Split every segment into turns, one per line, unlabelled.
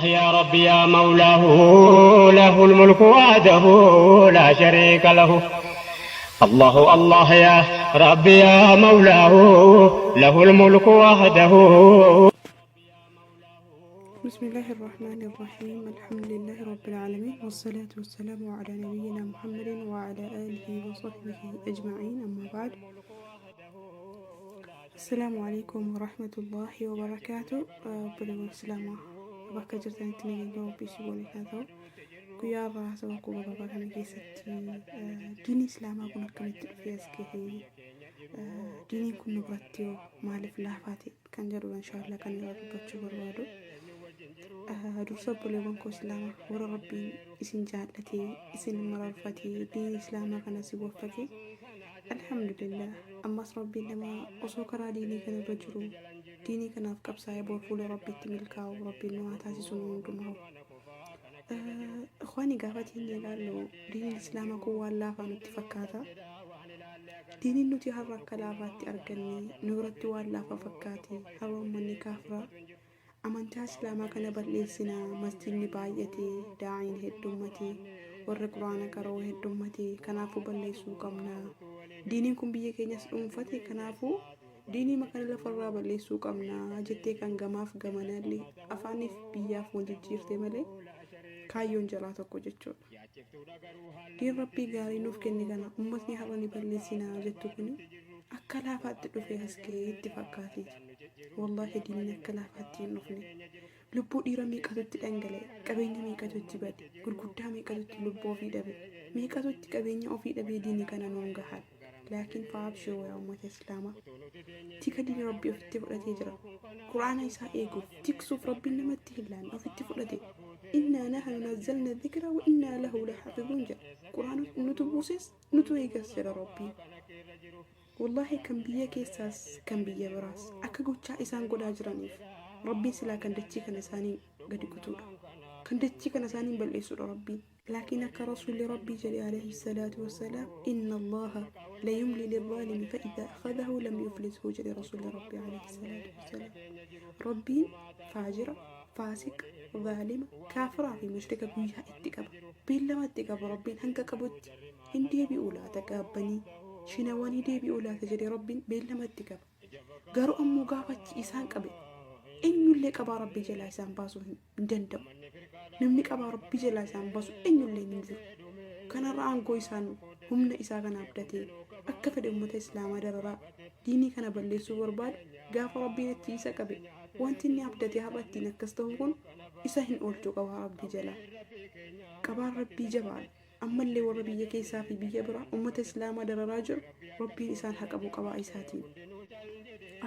الله يا ربي يا مولاه له الملك وحده لا شريك له الله الله يا ربي يا مولاه له الملك وحده.
بسم الله الرحمن الرحيم، الحمد لله رب العالمين، والصلاة والسلام على نبينا محمد وعلى آله وصحبه أجمعين، أما بعد، السلام عليكم ورحمة الله وبركاته. Obboleewwan Islaamaa bakka jirtanitti nageenya Rabbii isin waliin haa ta'u. Guyyaa irraa haasawaa koo gabaabaa kana keessatti diinii Islaamaa kun akkamitti dhufee as gahee, diiniin kun nu biratti yoo maaliif laafaa ta'e kan jedhudha inshaallah kan irraa dubbachuu barbaadu. Dursa obboleewwan koo Islaamaa, warra Rabbiin isin jaallatee, isin mararfatee, diinii Islaamaa kana isin waffaqee, alhamdulillah. Ammas Rabbiin nama osoo karaa diinii kana irra jiru diinii kanaaf qabsaa'ee bor fuula Rabbiitti milkaa'u Rabbiin nu haa taasisu nu hundumaa. Ikhwaani, gaafa teenyee ilaallu diiniin Islaamaa kun waan laafaa nutti fakkaata. Diiniin nuti har'a akka laafaatti arganne nu biratti waan laafaa fakkaate. Har'a uummanni kaafiraa amantaa Islaamaa kana bal'eessina, masjidni baay'ate, daa'iin heddummate, warra Quraana qara'u heddummate, kanaafuu balleessuu qabna. Diiniin kun biyya keenyas dhuunfate, kanaafuu diinii makana lafarraa balleessuu qabna jettee kan gamaaf gamanallee afaaniif biyyaaf wal jijjiirte malee kaayyoon jalaa tokko jechuudha. Diin Rabbii gaarii nuuf kenne kana ummatni har'a ni balleessina jettu kuni akka laafaatti dhufee as gahee itti fakkaateetu. Wallaahi, diinni akka laafaatti hin dhufne. Lubbuu dhiira meeqatu itti dhangala'e, qabeenya meeqatu itti bade, gurguddaa meeqatu itti lubbuu ofii dhabe, meeqatu itti qabeenya ofii dhabee diinii kana nuun gahan. Laakiin fa'aabshiruu yaa uummata Islaamaa. Tika diin Rabbii ofitti fudhatee jira. Quraana isaa eeguuf, tiksuuf Rabbiin namatti hin laanne, ofitti fudhate. "Innaa nahnu nazzalna dhikra wa innaa lahu laxaafizuun" jedha. Quraana nutu buuses, nutu eegas jedha Rabbiin. Wallaahi, kan biyya keessaas kan biyya biraas akka gochaa isaan godhaa jiraniif Rabbiin silaa kan dachii kana isaanii gadi kutuudha. Kan dachii kana isaaniin balleessuudha Rabbiin. Laakiin akka Rasuulli Rabbii jedhe alayhi salaatu wassalaam, "Inna Allaha la yumli lilzaalimi fa idhaa akhadahu lam yuflithu" jedhe Rasuulli Rabbii alayhi salaatu wassalaam. Rabbiin faajira, faasiqa, zaalima, kaafiraa fi mushrika guyyaa itti qaba. Beellama itti qaba. Rabbiin hanga qabutti hin deebi'u laata, gaabbanii shinawanii deebi'u laata jedhee Rabbiin beellama itti qaba. Garuu ammoo gaafa achi isaan qabe eenyullee qabaa Rabbii jalaa isaan baasuu hin danda'u. Namni qabaa Rabbii jalaa isaan baasu eenyullee hin jiru. Kanarra aangoo isaan humna isaa kana abdatee akka fedhe uummata Islaamaa dararaa diinii kana balleessuu barbaadu, gaafa Rabbiin achi isa qabe wanti inni abdatee har'a ittiin akkas ta'u kun isa hin oolchu qabaa Rabbii jalaa. Qabaan Rabbii jabaadha. Ammallee warra biyya keessaa fi biyya biraa uummata Islaamaa dararaa jiru Rabbiin isaan haa qabu qabaa isaatiin.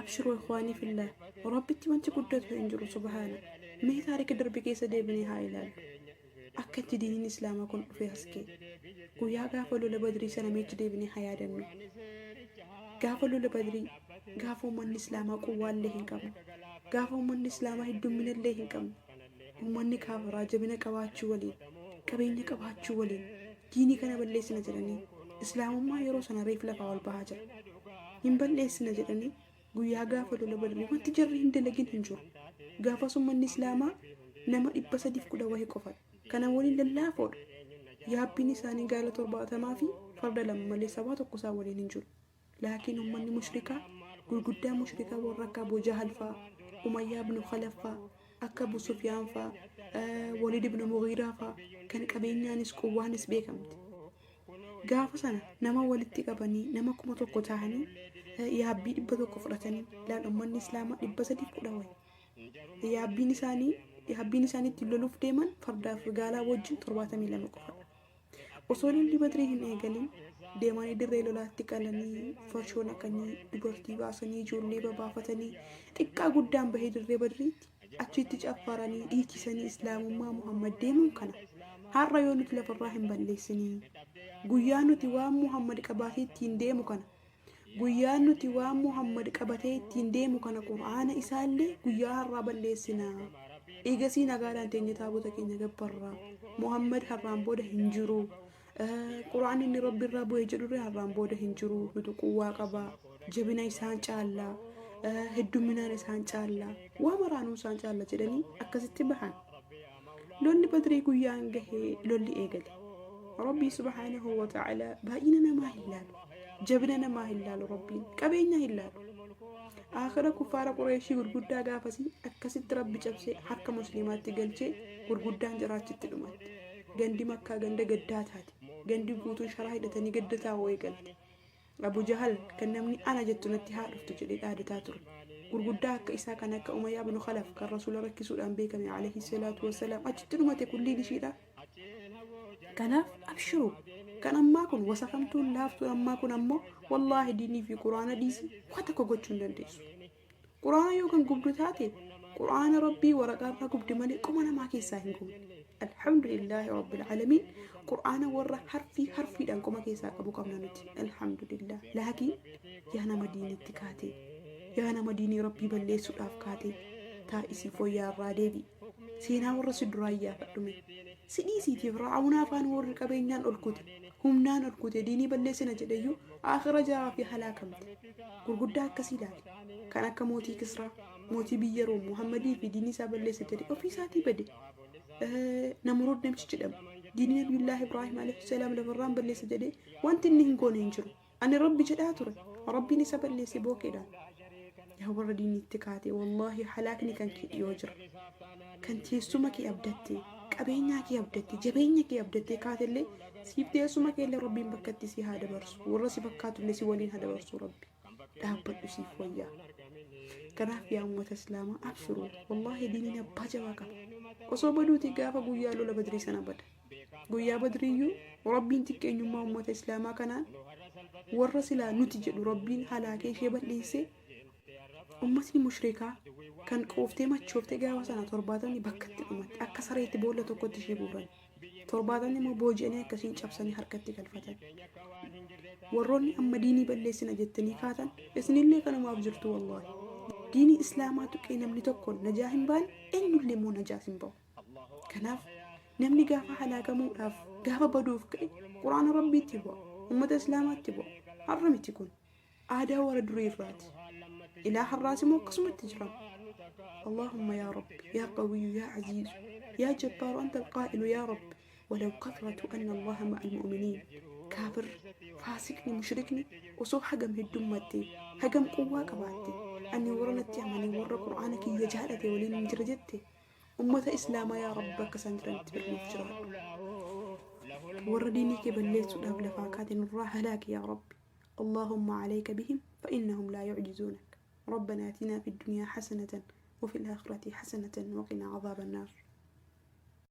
Abshiruu ikhwaanii fillah, Rabbitti wanti guddatu hin jiru subhaana. Mee taarika darbe keessa deebinee haa ilaallu. Akka itti diiniin Islaamaa kun dhufee as ga'e. Guyyaa gaafa lola Badrii sana meechi deebinee haa yaadannu. Gaafa lola Badrii, gaafa uummanni Islaamaa quwwaallee hin qabne. Gaafa uummanni Islaamaa heddumminallee hin qabne. Uummanni kaafiraa jabina qabaachuu waliin, qabeenya qabaachuu waliin diinii kana balleessina jedhanii, Islaamummaa yeroo sana reef lafaa ol bahaa jira. Hin balleessina jedhanii guyyaa gaafa lola Badrii wanti jarri hin dalagin hin jiru. Gaafas uummanni Islaamaa nama 310 wahii qofadha. Kana waliin lallaafoodha. Yaabbiin isaanii gaala 70 fi farda 2 malee sabaa tokko isaan waliin hin jiru. Laakiin uummanni mushrikaa, gurguddaa mushrikaa warra akka Abu Jahal faa, Umayyaa ibn Khalaf faa, akka Abu Sufyaan faa, Walid ibn Mughiiraa faa kan qabeenyaanis quwwaanis beekamte. Gaafa sana nama walitti qabanii nama 1000 ta'anii yaabbii 100 fudhatanii, laal, uummanni Islaamaa 310 wayi. Yaabbiin isaanii ittiin loluuf deeman fardaaf gaalaa wajjin 72 qofadha. Osoo lolli Badrii hin eegalin deemanii dirree lolaatti qalanii, farshoo naqanii, dubartii baasanii, ijoollee babaafatanii, xiqqaa guddaan bahee dirree Badriitti achitti caffaranii dhiichisanii Islaamummaa Muhammad deemuun kana. Har'a yoo nuti lafarraa hin balleessinii, guyyaa nuti waan Muhammad qabaatee ittiin deemu kana, guyyaa nuti waan Muhammad qabatee ittiin deemu kana, Qur'aana isaallee guyyaa har'aa balleessina. Eegasii nagaadhaan teenye taabota keenya gabbarraa. Muhammad har'aan booda hin jiru. Qur'aan inni Rabbi irraa bu'e jedhurre har'aan booda hin jiru. Nutu quwwaa qaba. Jabina isaan caalla. Heddumminaan isaan caalla. Waa maraanuu isaan caalla jedhanii akkasitti bahan. Lolli Badrii guyyaan gahee lolli eegale. Rabbii subhaanahu wa ta'aalaa baay'ina namaa hin laalu. Jabina namaa hin laalu Rabbiin. Qabeenya hin laalu. Aakhira kuffaara Qureeshii gurguddaa gaafasii akkasitti Rabbi cabsee harka musliimaatti galchee gurguddaan jiraachitti dhumatte. Gandi Makkaa ganda gaddaa taate. Gandi guutuun sharaa hidhatanii gadda taa'uu eegalte. Abu Jahal kan namni ana jettu natti haa dhuftu jedhee dhaadataa ture. Gurguddaa akka isaa kan akka Umayyaa bin Khalaf kan Rasuula rakkisuudhaan beekame alayhi salaatu wassalaam achitti dhumate kulliin ishiidha. Kanaaf abshiru kan ammaa kun wasakamtuun laaftuun ammaa kun ammoo wallaahi diinii fi quraana dhiisi waa tokko gochuu hin dandeessu. Quraana yoo kan gubdu taate quraana rabbii waraqaa irraa gubdi malee qoma namaa keessaa hin gubne. Alhamdulillaahi rabbil aalamiin quraana warra harfii harfiidhaan qoma keessaa qabu qabna nuti. Alhamdulillah. Laakiin yaa nama diinitti kaatee yaa nama diinii rabbii balleessuudhaaf kaatee taa'isii fooyyaa irraa deebi'i. Seenaa warra si duraa iyyaafadhu mee. Si dhiisiitii Fir'aawnaa afaan warri qabeenyaan ol kute, humnaan ol kute, diinii balleessina jedheyyuu aakhira jaraa fi halaakamte. Gurguddaa akkasii ilaali. Kan akka mootii Kisraa, mootii biyya Room, Muhammadii fi diinii isaa balleessa jedhe ofii isaatii bade. Namruud namichi jedhamu diinii Nabiyullaah Ibraahim alayhi salaam lafarraan balleessa jedhee wanti inni hin goone hin jiru. Ani Rabbi jedhaa ture. Rabbiin isa balleesse bookeedhaan. Yaa warra diiniitti kaate wallaahi halaakni kan kee dhiyoo jira. Kan teessuma kee abdattee, qabeenyaa kee abdattee, jabeenya kee abdattee kaatellee siif teessuma kee illee Rabbiin bakkatti si haa dabarsu. Warra si fakkaatu illee si waliin haa dabarsu Rabbi. Dhaabbadhu siif wayyaa. Kanaaf yaa uummata Islaamaa abshiruu wallaahi diiniin abbaa jabaa qaba. Osoo baduutii gaafa guyyaa lola badrii sana bada. Guyyaa badriiyyuu Rabbiin xiqqeenyummaa uummata Islaamaa kanaan warra silaa nuti jedhu Rabbiin halaakee ishee balleessee ummatni mushrikaa kan quuftee machooftee gaafa sana torbaatamni bakkatti dhumatte akka sareetti boolla tokkotti ishee guuran. Torbaatamni immoo booji'anii akkasiin cabsanii harkatti galfatan. Warroonni amma diinii balleessina jettanii kaatan isinillee kanumaaf jirtu wallaahi. Diinii Islaamaa tuqee namni tokko najaa hin baane eenyullee immoo najaas hin ba'u. Kanaaf namni gaafa halaakamuudhaaf gaafa baduuf ka'e quraana rabbiitti bu'a ummata islaamaatti bu'a har'a miti kun aadaa warra durii irraati ilaa har'aas immoo akkasumatti jira اللهم يا رب يا قوي يا عزيز يا جبار أنت القائل يا رب ولو كثرة أن الله مع المؤمنين كافر فاسقني مشركني osoo hagam heddummatte hagam quwwaa qabaatte ani warra natti amane warra qur'aana kiyya jaalate waliin hin jira jette Ummata Islaamaa yaa Rabbi bakka isaan jiranitti birmuuf jiraadhu. Warra diinii kee balleessuudhaaf lafaa kaate nurraa halaaki yaa Rabbi. Allahumma alayka bihim fa innahum laa yu'jizuunak. Rabbana atinaa fi dunyaa hasanatan wa fil aakhirati hasanatan wa qinaa adhaaba annaar.